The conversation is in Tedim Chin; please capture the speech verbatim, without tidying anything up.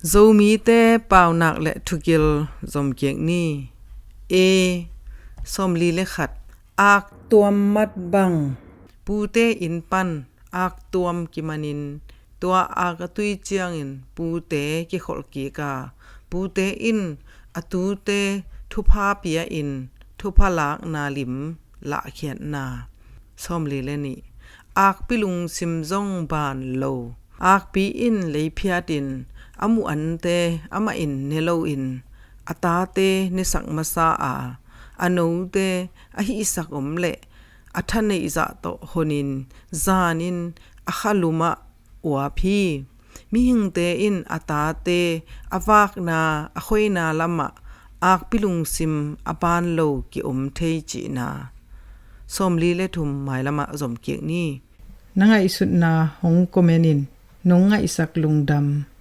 Zomite paunak le thukil zomkik ni. E, sawmli le khat. Aktuam mat bang. Pute inn pan aktuam kimanin tua ak a tui ciangin pute kikholh kik a, pute in a tute thupha pia-in thupha lakna lim lahkhiatna. Sawmli le nih. Akpi lungsim zong baan lo. Akpi in lei phiatin a muh ante amah in ne loin a tate nesak masa a, a note a hihsak om leh a thaneih zah tawh honin zanin a khalumah uap hi. Mihingte in a tate a vakna a khoina lamah akpi lungsim a baan lo ki-om thei cihna. Sawmli le thum, mailamah zomkik ni. Na ngaihsutna hong comment in, nong ngaihsak lungdam.